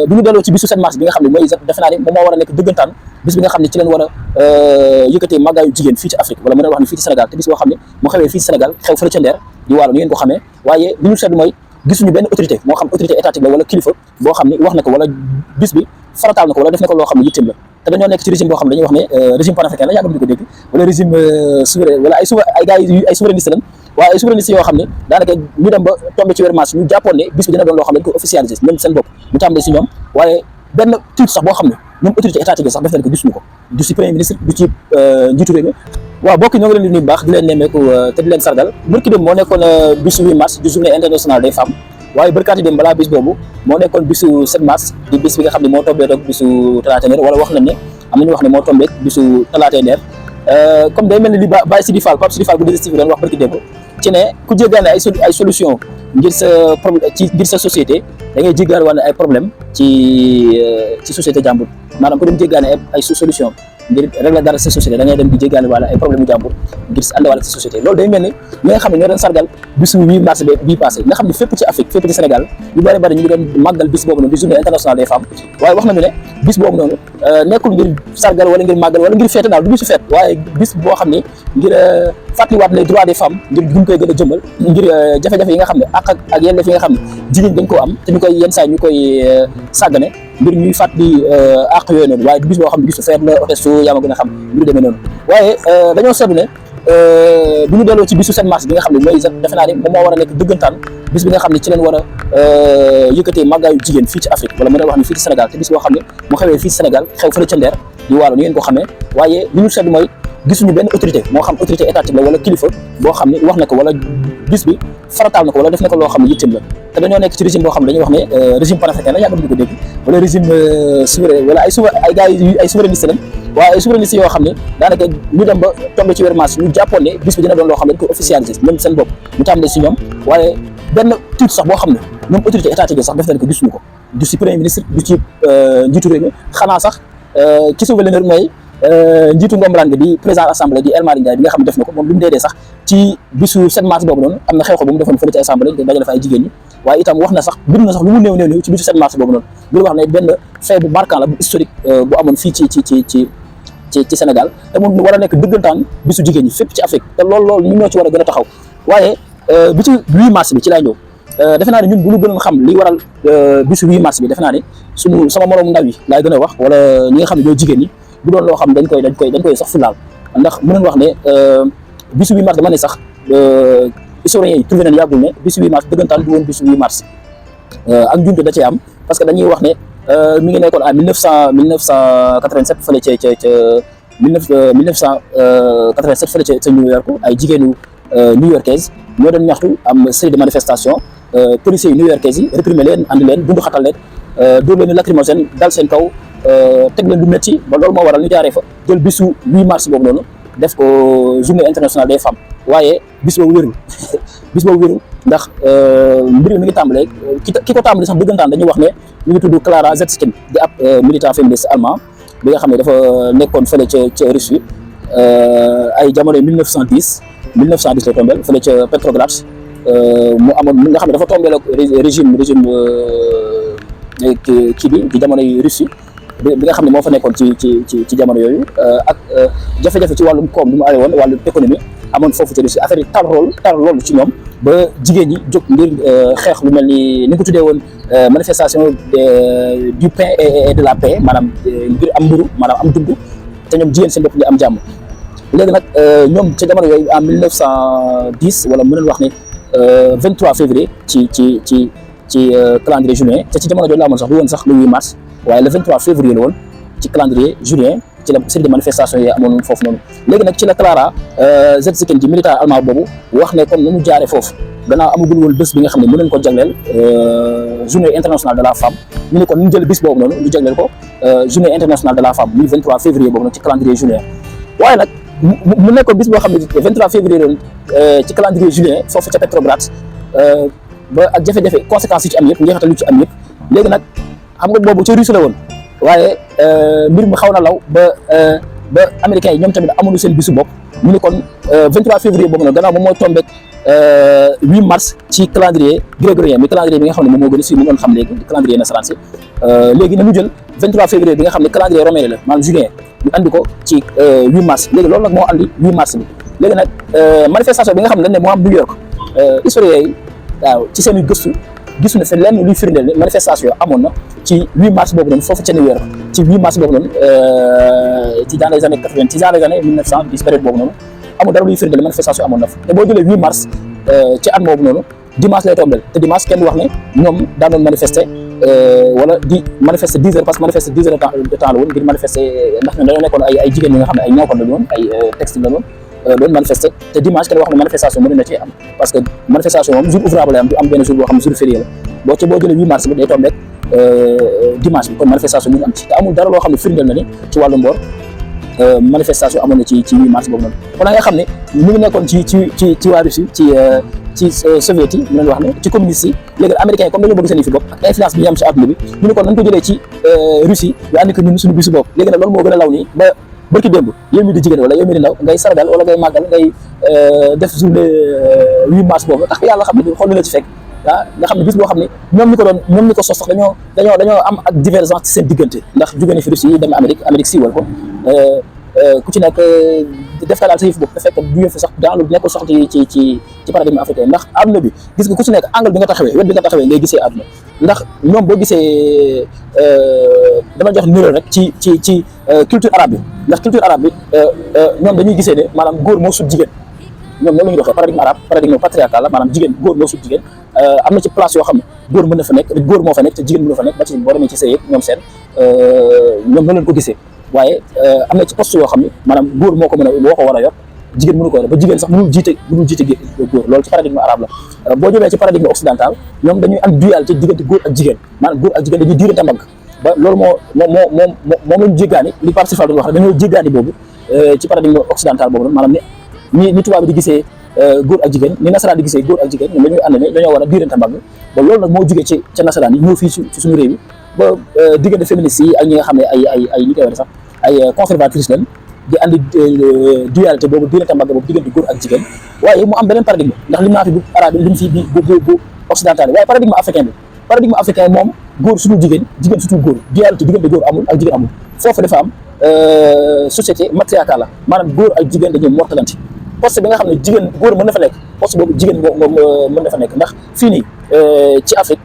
bu ñu delloo ci bisu 7 mars bi nga xam ne mooy defe naa ni moom moo war a nekk dëggantaan bis bi nga xam ne ci leen war a yëkkatee màggaayu jigéen fii ci Afrique wala mën a wax ni fii ci Sénégal te bis boo xam ne mu xewee fii ci Sénégal xew fële ca Ndeer di Waalo ni ngeen ko xamee waaye li ñu seetlu mooy gisuñu benn autorité moo xam autorité étatique la wala kilifa boo xam ne wax na ko wala bis bi farataal na ko wala def na ko loo xam ne yittim la te dañoo nekk ci régime boo xam ne dañuy wax ne régime panafricain la yàgg di ko dégg wala régime souverain wala ay gars yi ay souverainiste lañ waaye ay souverainiste yoo xam ne daanaka ñu dem ba tombé ci weer mars ñu jàppoon ne bis bi dina doon loo xam ne dañ ko officialisé ñoom seen bopp ñu tàmbalee si ñoom waaye benn titre sax boo xam ne ñoom autorité étatique sax def nañ ko gisuñu ko du ci premier ministre du ci njiitu réew mi waaw bokk ñoo ngi leen di nuyu bu baax di leen nemmeeku te di leen sargal bërki dem moo nekkoon bisu 8 mars di journée internationale des femmes waaye bërkaati dem balaa bis boobu moo nekkoon bisu 7 mars di bis bi nga xam ne moo tombé ak bisu talaata Ndeer wala wax nañ ne am nañu wax ne moo tombé bisu talaata Ndeer comme day mel ni li Baye Sidi Fall Pape Sidi Fall bu DSTV doon wax bërki démb ci ne ku jéggaane ay solution ngir sa problème ngir sa société da ngay jéggaane wàllu ay problème ci société jàmbur maanaam ku dem jéggaane ay solution ngir régler dara sa société da ngay dem di jéggaane wàllu ay problème u jàmbur ngir àndawaale sa société loolu day mel ni ñi nga xam ne ñoo doon sargal bisu 8 mars bii passé nga xam ne fépp ci Afrique fépp ci Sénégal yu bëri bëri ñu ngi doon màggal bis boobu noonu di journée internationale des femmes waaye wax nañu ne bis boobu noonu nekkul ngir sargal wala ngir màggal wala ngir feete daal du bisu feet waaye bis boo xam ne ngir fàttaliwaat les droits des femmes ngir buñ koy gën a jëmmal ngir jafe-jafe yi nga xam ne ak yenn yi nga xam ne jigéen dañ koo am te ñu koy yenn saa ñu koy sàggane ngir ñuy fàttali àq yooyu noonu waaye du bis boo xam ne bisu feet la otestu yaa ma gën a xam ñu demee noonu waaye dañoo seetlu ne bu ñu delloo ci bisu 7 mars bi nga xam ne mooy defe naa ni moom moo war a nekk dëggantaan bis bi nga xam ne ci leen war a yëkkatee màggaayu jigéen fii ci Afrique wala mën a wax ni fii ci Sénégal te bis boo xam ne mu xewee fii ci Sénégal xew fële ca Ndeer di Waalo ni ngeen ko xamee waaye li ñu seetlu mooy gisuñu benn autorité moo xam autorité étatique la wala kilifa boo xam ne wax na ko wala bis bi farataal na ko wala def na ko loo xam ne yittim la te dañoo nekk ci régime boo xam ne dañuy wax ne régime panafricain la yàgg di ko dégg wala régime souverain wala ay gars yi ay souverainiste lañ waaye ay souverainiste yoo xam ne daanaka ñu dem ba tombé ci weer mars ñu jàppoon ne bis bi dina doon loo xam ne dañ ko officialisé ñoom seen bopp ñu tàmbalee si ñoom waaye benn titre sax boo xam ne ñoom autorité étatique sax def nañ ko gisuñu ko du ci premier ministre du ci njiitu réew mi xanaa sax ci sauver l'honneur mooy njiitu ngombalaan di président assemblée di El Malick Ndiaye bi nga xam ne def na ko moom bi mu dee sax ci bisu 7 mars boobu noonu am na xew-xew bu mu defoon fële ci assemblée dajale fa ay jigéen ñi waaye itam wax na sax bind na sax lu mu néew ci bisu 7 mars boobu noonu ngir wax ne benn fait bu marquant la bu historique bu amoon fii ci Sénégal te mu war a nekk dëggantaan bisu jigéen ñi fépp ci Afrique te loolu ñun ñoo ci war a gën a taxaw waaye bi ci 8 mars bi ci laay ñëw defe naa ne ñun bu ñu gënoon xam li waral bisu 8 mars bi defe naa ne sama moroom ndaw yi laay gën a wax wala ñi nga xam ne ñoo jigéen ñi bu doon loo xam dañ koy sax fulaal ndax mën nañ wax ne bisu 8 mars dama ne sax historiens yi trouvé nañ yàggul ne bisu 8 mars dëggantaan du woon bisu 8 mars ak njumte da cee am parce que dañuy wax ne mi ngi nekkoon en 1987 fële ca 1987 fële ca New York ay jigéenu New Yorkaises ñoo doon ñaxtu am série de manifestation policiers yu New Yorkaises yi réprimer leen andi leen bundu xatal leen dóor leen lacrymogène dal seen kaw teg leen lu métti ba loolu moo waral ñu jaaree fa jël bisu 8 mars boobu noonu def ko journée internationale des femmes waaye bis boobu wérul bis boobu wérul ndax mbir mi ngi tàmbalee ki ko tàmbalee sax dëggantaan dañuy wax ne ñu ngi tudd Clara Zetkin di ab militant féministe allemand bi nga xam ne dafa nekkoon fële ca Russie ay jamono 1910 la tombeel fële ca Petrograd mu amoon nga xam ne dafa tombeel ak régime kii bi di jamonoy Russie bi nga xam ne moo fa nekkoon ci jamono yooyu ak jafe-jafe ci wàllum koom bi mu amee woon wàllum économie amoon foofu ci Russie affaire yi tar loolu ci ñoom ba jigéen ñi jóg ngir xeex lu mel ni ko tuddee woon manifestation du pain et de la paix maanaam ngir am mburu maanaam am dund te ñoom jigéen seen bopp ñu am jàmm léegi nag ñoom ca jamono yooyu en 1910 wala mën nañu wax ne 23 février ci calendrier julien te ci jamono jooju la amoon sax du woon sax le 8 mars waaye le 23 février la woon ci calendrier julien ci la série de manifestation yi amoon foofu noonu léegi nag ci la Clara Zetkin ji militant allemand boobu wax ne comme nu mu jaaree foofu gannaaw amagul woon bés bi nga xam ne mën nañ ko jagleel journée internationale de la femme ñu ne kon ñu jël bés boobu noonu ñu jagleel ko journée internationale de la femme muy 23 février boobu noonu ci calendrier julien waaye nag mu nekkoon bis boo xam ne 23 février doon ci calendrier julien foofu ca Petrograd ba ak jafe-jafe conséquences yi ci am yëpp njeexital yu ci am yëpp léegi nag xam nga boobu ca Russie la woon waaye mbir mi xaw na law ba américains yi ñoom tamit amuñu seen bisu bopp ñu ne kon 23 février boobu noonu gannaaw moom mooy tombé 8 mars ci calendrier grégorien mi calendrier bi nga xam ne moom moo gën a siiw mu doon xam léegi calendrier nasaraan si léegi nañu jël 23 février bi nga xam ne calendrier romain la maanaam juillet ñu andi ko ci 8 mars léegi loolu nag moo andi 8 mars bi léegi nag manifestation bi nga xam ne dañ ne moo am New York historien yi waaw ci seen i gëstu gisu na fi lenn luy firndeel ne manifestation amoon na ci 8 mars boobu noonu foofu ca New York ci 8 mars boobu noonu ci dans les années 80 ci dans les années 1910 période boobu noonu amul dara luy firndeel manifestation amoon na fa te boo jëlee 8 mars ci at boobu noonu dimanche lay tombeel te dimanche kenn wax ne ñoom daan doon manifester wala di manifester 10 heures parce que manifester 10 heures de temps la woon ngir manifester ndax ñoom dañoo nekkoon ay jigéen ñi nga xam ne ay ñawkat la ñu woon ay textile la woon doon manifester te dimanche kenn wax ne manifestation mën na ci am parce que manifestation moom jour ouvrable lay am du am benn jour boo xam ne jour férié la boo jëlee 8 mars bi day tombeek dimanche bi kon manifestation ñu am ci te amul dara loo xam ne firndeel na ni ci wàllu mboor manifestation amoon na ci 8 mars boobu noonu kon nga xam ne mu ngi nekkoon ci waa Russie ci soviet yi mu leen wax ne ci communiste yi léegi américains yi comme dañoo bëgg seen fi bopp ak influence bi ñu am ci àdduna bi ñu ne kon nañ ko jëlee ci Russie ñu àndi ko ñun suñu bisu bopp léegi nag loolu moo gën a law nii ba bërki démb yow mi di jigéen wala yow mi di ndaw ngay sargal wala ngay màggal ngay def journée 8 mars boobu tax yàlla xam ne xool na la ci fekk nga xam ne bis boo xam ne ñoom ñi ko sos sax dañoo am ak divergence ci seen diggante ndax jóge na fi Russie yi dem Amérique siiwal ko ku ci nekk def ka daal sa yëf bopp te fekk du yëf sax dans lu nekkul sax ci paradigme africain ndax àdduna bi gis nga ku ci nekk angle bi nga taxawee wet bi nga taxawee ngay gisee àdduna ndax ñoom boo gisee dama jox niral rek ci culture arabe bi ndax culture arabe bi ñoom dañuy gisee ne maanaam góor moo sut jigéen ñoom noonu la ñuy doxee paradigme arabe paradigme patriarcal la maanaam jigéen góor moo sut jigéen am na ci place yoo xam ne góor mën na fa nekk góor moo fa nekk te jigéen mën na fa nekk ba ci boo demee ci sëy yëpp ñoom seen ñoom noonu leen ko gisee waaye am na ci poste yoo xam ne maanaam góor moo ko war a yor jigéen mënu ko yor ba jigéen sax mënul jiite góor loolu ci paradigme arabe la boo jëmee ci paradigme occidental ñoom dañuy am dualité diggante góor ak jigéen maanaam góor ak jigéen dañuy diirante mbagg ba loolu moom lañu jéggaani li Parsifal doon wax rek dañoo jéggaani boobu ci paradigme occidental boobu noonu maanaam ni tubaab bi di gisee góor ak jigéen ni nasaraan di gisee góor ak jigéen ñoom dañuy ànd ne dañoo war a diirante mbagg ba loolu nag moo jógee ca nasaraan yi ñëw fii ci suñu réew yi ba diggante féministes yi ak ñi nga xam ne ay ñu koy wax sax ay conservatrices lañ di andi dualité boobu diirante mbagg boobu diggante góor ak jigéen waaye mu am beneen paradigme ndax lim naa fi bu arabe lim fi bu occidental waaye paradigme africain moom góor suñu jigéen suñu góor dualité diggante góor amul ak jigéen amul foofu dafa am société matriarcale la maanaam góor ak jigéen dañuy mortalante poste bi nga xam ne jigéen góor mën na fa nekk poste boobu jigéen mën na fa nekk ndax fii nii ci Afrique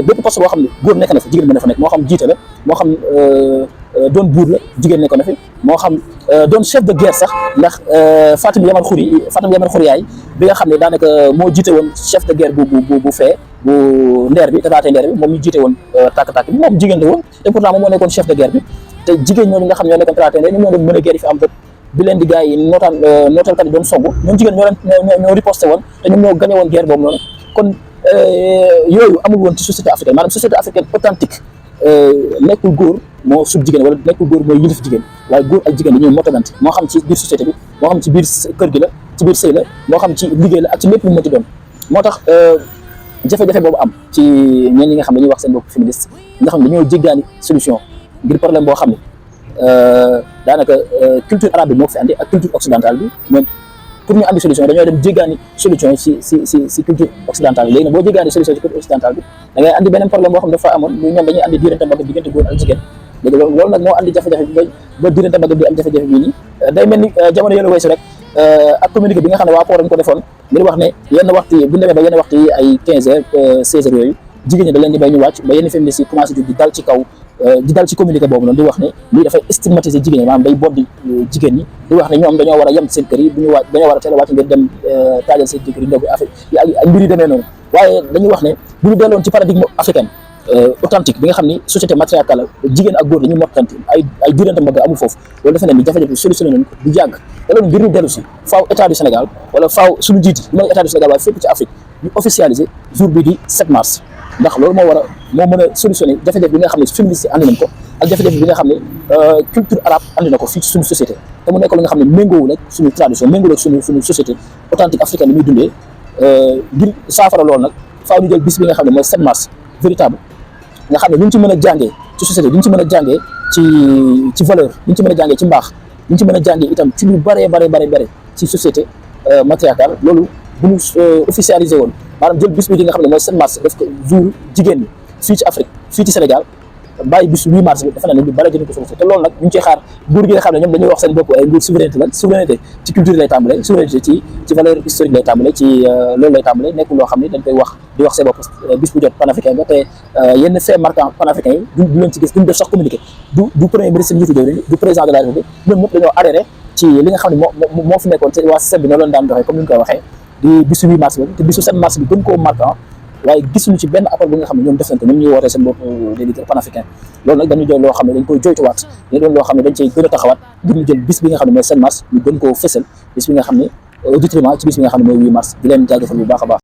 bépp poste boo xam ne góor nekk na fa jigéen mën na fa nekk moo xam jiite la moo xam doon buur la jigéen nekk na fi moo xam doon chef de guerre sax ndax Fatim Yaman Khoury yaay bi nga xam ne daanaka moo jiite woon chef de guerre bu fee bu ndeer bi tafaatee ndeer bi moom ñu jiite woon tàkk-tàkk bi moom jigéen la woon te pourtant moom moo nekkoon chef de guerre bi te jigéen ñooñu nga xam ñoo nekkoon tafaatee ndeer ñoom ñoo doon mën a guerre yi fi am bët bi leen di gars yi nootalkat yi doon songu ñoom jigéen ñoo riposté woon te ñoom ñoo gagné woon guerre boobu noonu kon yooyu amul woon ci société africaine maanaam société africaine authentique nekkul góor moo sut jigéen wala nekkul góor mooy yilif jigéen waaye góor ak jigéen dañuy motalante moo xam ci biir société bi moo xam ci biir kër gi la ci biir sëy la moo xam ci liggéey la ak ci lépp lu mu mënti doon moo tax jafe-jafe boobu am ci ñenn ñi nga xam ne dañuy wax seen bopp féministe nga xam ne dañoo jéggaani solution ngir problème boo xam ne daanaka culture arabe bi moo ko fi andi ak culture occidentale bi ñoom pour ñu andi solution dañoo dem jéggaani solution si culture occidentale bi léegi nag boo jéggaani solution ci culture occidentale bi da ngay andi beneen problème boo xam ne dafa amoon muy ñoom dañuy andi diirante mbagg diggante góor ak jigéen léegi loolu nag moo andi jafe-jafe bi ba diirante mbagg bi am jafe-jafe bii nii day mel ni jamono yële weesu rek ak communiqué bi nga xam ne waa port dañ ko defoon ngir wax ne yenn waxtu yi bu ñu demee ba yenn waxtu yi ay 15 heures 16 heures yooyu jigéen ñi da leen di bay ñu wàcc ba yenn féministes yi commencé di dal ci kaw di dal ci communiqué boobu noonu di wax ne lii dafay stigmatiser jigéen ñi maanaam day boddi jigéen ñi di wax ne ñoom dañoo war a yem seen kër yi bu ñu wàcc dañoo war a teel a wàcc ngir dem taajal seen jëkkër yi ndogu affaire ay mbir yi demee noonu waaye dañuy wax ne bu ñu delloon ci paradigme africaine authentique bi nga xam ni société matriarcale jigéen ak góor dañuy mottante ay diirante mbagg amul foofu loolu defe ne ni jafe-jafe solutionné nañ ko bu yàgg te loolu ngir ñu dellu si faaw état du Sénégal wala faaw suñu jiiti lu mën état du Sénégal waaye fépp ci Afrique ñu officialiser jour bi di 7 mars ndax loolu moo mën a solutionné jafe-jafe bi nga xam ne féministes yi andi nañ ko ak jafe-jafe bi nga xam ne culture arabe andi na ko fii ci suñu société te mu nekk lu nga xam ne méngoowul ak suñu tradition méngoowul ak suñu société authentique africaine bi muy dundee ngir saafara loolu nag faaw ñu jël bis bi nga xam ne mooy 7 mars véritable nga xam ne lu ñu ci mën a jàngee ci société lu ñu ci mën a jàngee ci valeur lu ñu ci mën a jàngee ci mbaax ñu ci mën a jàngee itam ci lu bëree bëri ci société matriarcale loolu bu ñu officialisé woon maanaam jël bis bi nga xam ne mooy 7 mars def ko jour jigéen ñi fii ci Afrique fii ci Sénégal bàyyi bisu 8 mars bi defe naa ne lu bëri dina ko solution te loolu nag ñu ngi ciy xaar nguur gi nga xam ne ñoom dañuy wax seen bopp ay nguur souveraineté lan souveraineté ci culture lay tàmbale souveraineté ci valeur historique lay tàmbale ci loolu lay tàmbale nekk loo xam ne dañ koy wax di wax seen bopp bis bu jot panafricain nga te yenn fait marquant panafricain yi du leen ci gis duñ def sax communiqué du premier ministre njiitu réew du président de la République ñoom ñëpp dañoo adhéré ci li nga xam ne moo fi nekkoon ci waa système bi noonu lañ daan doxee comme ni ñu koy waxee di bisu 8 mars bi te bisu 7 mars bi gën koo marquant waaye gisuñu ci benn apport bi nga xam ne ñoom def nañ ko ñoom ñuy wootee seen bopp les leaders panafricains loolu nag dañu jël loo xam ne dañ koy joytuwaat dañu doon loo xam ne dañ cay gën a taxawaat ngir ñu jël bis bi nga xam ne mooy 7 mars ñu gën koo fësal bis bi nga xam ne au détriment ci bis bi nga xam ne mooy 8 mars di leen jaajëfal bu baax a baax